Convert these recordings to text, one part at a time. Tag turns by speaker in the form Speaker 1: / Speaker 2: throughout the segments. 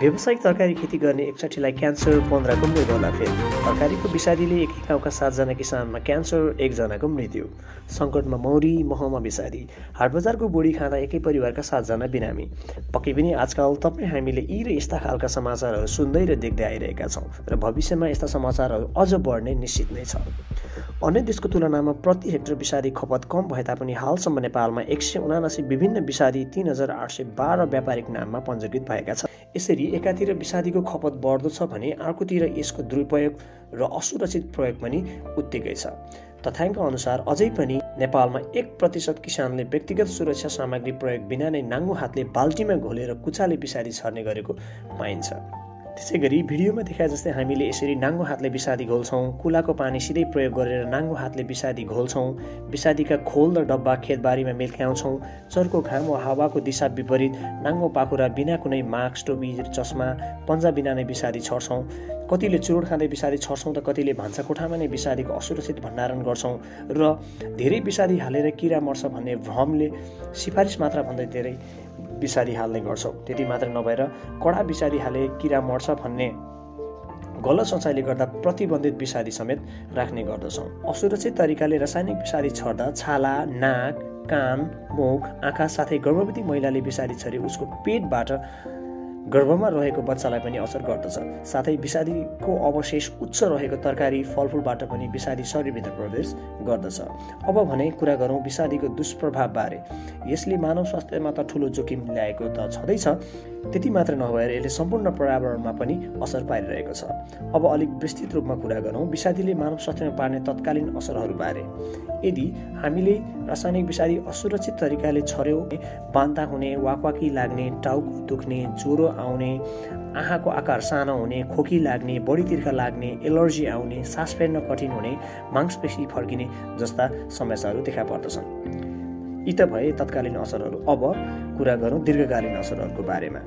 Speaker 1: व्यावसायिक तरकारी खेती गर्ने 61लाई क्यान्सर, 15को मृत्यु होला। फेरि तरकारीको विषादीले एकै गाउँका 7 जना किसानमा क्यान्सर, 1 जनाको मृत्यु। सङ्कटमा मौरी, महमा विषादी। हाटबजारको बोडी खाँदा एकै परिवारका 7 जना बिरामी। पक्कै पनि आजकल तपाईँ हामीले यी र यस्ता खालका समाचारहरू सुन्दै र देख्दै आइरहेका छौँ र भविष्यमा यस्ता समाचारहरू अझ बढ्ने निश्चित नै छ। अन्य देशको तुलनामा प्रति हेक्टर विषादी खपत कम भए तापनि हालसम्म नेपालमा 179 विभिन्न विषादी 3812 व्यापारिक नाममा पञ्जीकृत भएका छन्। यसरी एकातिर विषादीको खपत बढ्दो छ भने अर्कोतिर यसको दुरुपयोग र असुरक्षित प्रयोग पनि उत्तिकै छ। तथ्याङ्क अनुसार अझै पनि नेपालमा 1% किसानले व्यक्तिगत सुरक्षा सामग्री प्रयोग बिना नै नाङ्गो हातले बाल्टीमा घोलेर कुचाले विषादी छर्ने गरेको पाइन्छ। त्यसैगरी भिडियोमा देखाए जस्तै हामीले यसरी नाङ्गो हातले विषादी घोल्छौँ, कुलाको पानी सिधै प्रयोग गरेर नाङ्गो हातले विषादी घोल्छौँ, विषादीका खोल र डब्बा खेतबारीमा मेल्क्याउँछौँ, चर्को घाम वा हावाको दिशा विपरीत नाङ्गो पाखुरा बिना कुनै मास्क, टोपी, चस्मा, पन्जा बिना नै विषादी छर्छौँ। कतिले चुरोट खाँदै विषादी छर्छौँ त कतिले भान्साकोठामा नै विषादीको असुरक्षित भण्डारण गर्छौँ र धेरै विषादी हालेर किरा मर्छ भन्ने भ्रमले सिफारिस मात्रा भन्दै धेरै विषादी हाल्ने गर्छौँ। त्यति मात्र नभएर कडा विषादी हाले किरा मर्छ भन्ने गलत सोचाइले गर्दा प्रतिबन्धित विषादी समेत राख्ने गर्दछौँ। असुरक्षित तरिकाले रासायनिक विषादी छर्दा छाला, नाक, कान, मुख, आँखा साथै गर्भवती महिलाले विषादी छरे उसको पेटबाट गर्भमा रहेको बच्चालाई पनि असर गर्दछ। साथै विषादीको अवशेष उच्च रहेको तरकारी, फलफुलबाट पनि विषादी शरीरभित्र प्रवेश गर्दछ। अब भने कुरा गरौँ विषादीको दुष्प्रभावबारे। यसले मानव स्वास्थ्यमा त ठुलो जोखिम ल्याएको त छँदैछ, त्यति मात्र नभएर यसले सम्पूर्ण पर्यावरणमा पनि असर पारिरहेको छ। अब अलिक विस्तृत रूपमा कुरा गरौँ विषादीले मानव स्वास्थ्यमा पार्ने तत्कालीन असरहरूबारे। यदि हामीले रासायनिक विषादी असुरक्षित तरिकाले छर्यौँ, बान्ता हुने, वाकवाकी लाग्ने, टाउको दुख्ने, ज्वरो आउने, आँखाको आकार सानो हुने, खोकी लाग्ने, बढी तिर्खा लाग्ने, एलर्जी आउने, सास फेर्न कठिन हुने, मांसपेशी फर्किने जस्ता समस्याहरू देखा पर्दछन्। यी त भए तत्कालीन असरहरू। अब कुरा गरौँ दीर्घकालीन असरहरूको बारेमा।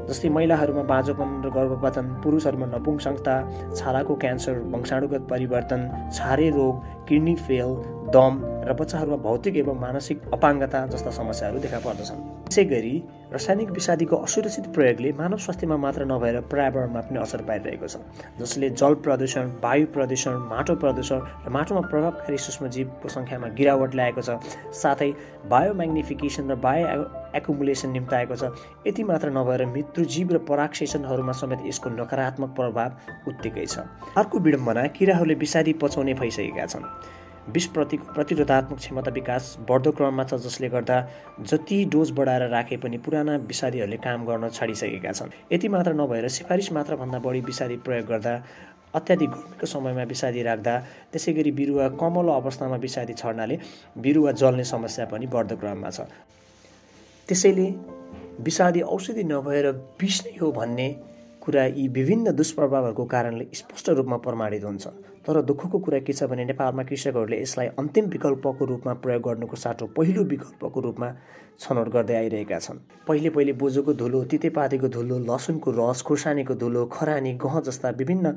Speaker 1: जस्तै महिलाहरूमा बाँझोपन र गर्भपतन, पुरुषहरूमा नपुंसकता, छालाको क्यान्सर, वंशाणुगत परिवर्तन, छारे रोग, किडनी फेल, दम र बच्चाहरूमा भौतिक एवं मानसिक अपाङ्गता जस्ता समस्याहरू देखा पर्दछन्। त्यसैगरी रासायनिक विषादीको असुरक्षित प्रयोगले मानव स्वास्थ्यमा मात्र नभएर पर्यावरणमा पनि असर पारिरहेको छ, जसले जल प्रदूषण, वायु प्रदूषण, माटो प्रदूषण र माटोमा प्रभावकारी सूक्ष्मजीवको सङ्ख्यामा गिरावट ल्याएको छ। साथै बायोम्याग्निफिकेसन र बायो एकुमुलेसन निम्ताएको छ। यति मात्र नभएर मृत्युजीव र परागसेचनहरूमा समेत यसको नकारात्मक प्रभाव उत्तिकै छ। अर्को विडम्बना, किराहरूले विषादी पचाउने भइसकेका छन्। विष प्रतिरोधात्मक क्षमता विकास बढ्दो क्रममा छ, जसले गर्दा जति डोज बढाएर राखे पनि पुराना विषादीहरूले काम गर्न छाडिसकेका छन्। यति मात्र नभएर सिफारिस मात्रा भन्दा बढी विषादी प्रयोग गर्दा, अत्याधिक गर्मीको समयमा विषादी राख्दा, त्यसैगरी बिरुवा कमलो अवस्थामा विषादी छर्नाले बिरुवा जल्ने समस्या पनि बढ्दो क्रममा छ। त्यसैले विषादी औषधि नभएर विष नै हो भन्ने कुरा यी विभिन्न दुष्प्रभावहरूको कारणले स्पष्ट रूपमा प्रमाणित हुन्छ। तर दुःखको कुरा के छ भने नेपालमा कृषकहरूले यसलाई अन्तिम विकल्पको रूपमा प्रयोग गर्नुको साटो पहिलो विकल्पको रूपमा छनौट गर्दै आइरहेका छन्। पहिले बोजोको धुलो, तितेपातीको धुलो, लसुनको रस, खुर्सानीको धुलो, खरानी, गहुँ जस्ता विभिन्न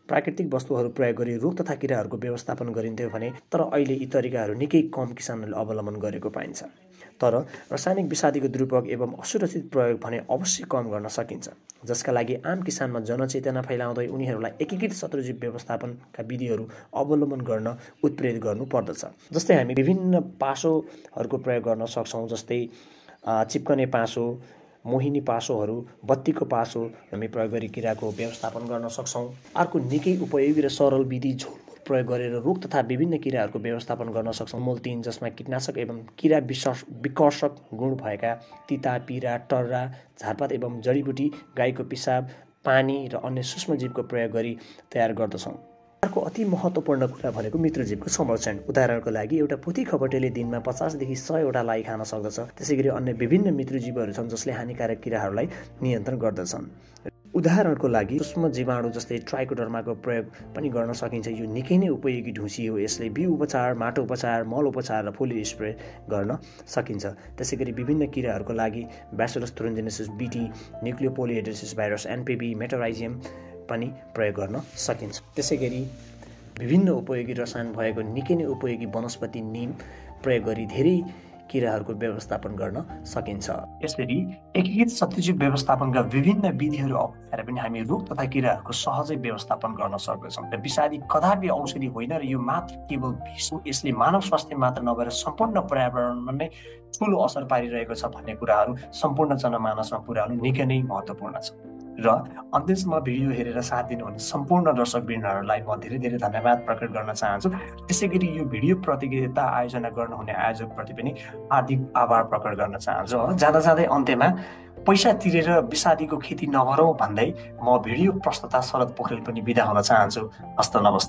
Speaker 1: प्राकृतिक वस्तुहरू प्रयोग गरी रोग तथा किराहरूको व्यवस्थापन गरिन्थ्यो भने तर अहिले यी तरिकाहरू निकै कम किसानहरूले अवलम्बन गरेको पाइन्छ। तर रासायनिक विषादीको दुरुपयोग एवं असुरक्षित प्रयोग भने अवश्य कम गर्न सकिन्छ, जसका लागि आम किसानमा जनचेतना फैलाउँदै उनीहरूलाई एकीकृत शत्रुजीव व्यवस्थापनका विधिहरू अवलम्बन गर्न उत्प्रेरित गर्नु पर्दछ। जस्तै हामी विभिन्न पासोहरूको प्रयोग गर्न सक्छौँ, जस्तै चिप्कने पासो, मोहिनी पासोहरू, बत्तीको पासो हामी प्रयोग गरी किराको व्यवस्थापन गर्न सक्छौँ। अर्को निकै उपयोगी र सरल विधि झोल प्रयोग गरेर रोग तथा विभिन्न किराहरूको व्यवस्थापन गर्न सक्छौँ। मोल3 जसमा कीटनाशक एवं किरा विकर्षक गुण भएका तिता, पिरा, टर्रा, झारपात एवं जडीबुटी, गाईको पिसाब, पानी र अन्य सूक्ष्मजीवको प्रयोग गरी तयार गर्दछौँ। अर्को अति महत्त्वपूर्ण कुरा भनेको मित्रजीवको संरक्षण। उदाहरणको लागि एउटा पोथी खपटेले दिनमा 50 देखि 100 वटा लाई खान सक्दछ। त्यसैगरी अन्य विभिन्न मित्रजीवहरू छन् जसले हानिकारक किराहरूलाई नियन्त्रण गर्दछन्। उदाहरणको लागि सूक्ष्म जीवाणु जस्तै ट्राइकोडर्माको प्रयोग पनि गर्न सकिन्छ। यो निकै नै उपयोगी ढुसी हो। यसले बिउ उपचार, माटो उपचार, मल उपचार र फोलियर स्प्रे गर्न सकिन्छ। त्यसैगरी विभिन्न किराहरूको लागि ब्यासिलस थुरिन्जिनेसिस बीटी, न्युक्लियोपोलियोइडेसिस भाइरस एनपीभी, मेटाराइजियम पनि प्रयोग गर्न सकिन्छ। त्यसैगरी विभिन्न उपयोगी रसायन भएको निकै नै उपयोगी वनस्पति नीम प्रयोग गरी धेरै किराहरूको व्यवस्थापन गर्न सकिन्छ। यसरी एकीकृत सत्यजीव व्यवस्थापनका विभिन्न विधिहरू अप्नाएर पनि हामी रोग तथा किराहरूको सहजै व्यवस्थापन गर्न सक्दछौँ। र विषादी कदापि औषधि होइन र यो मात्र केवल विष हो। यसले मानव स्वास्थ्य मात्र नभएर सम्पूर्ण पर्यावरणमा नै ठुलो असर पारिरहेको छ भन्ने कुराहरू सम्पूर्ण जनमानसमा पुर्याउनु निकै नै महत्त्वपूर्ण छ। र अन्त्यसम्म भिडियो हेरेर साथ दिनुहुने सम्पूर्ण दर्शकवृन्दहरूलाई म धेरै धेरै धन्यवाद प्रकट गर्न चाहन्छु। त्यसै गरी यो भिडियो प्रतियोगिता आयोजना गर्नुहुने आयोजकप्रति पनि हार्दिक आभार प्रकट गर्न चाहन्छु। जाँदा जाँदै अन्त्यमा पैसा तिरेर विषादीको खेती नगरौँ भन्दै म भिडियो प्रस्तुता शरद पोखरेल पनि बिदा हुन चाहन्छु। हस्त नमस्ते।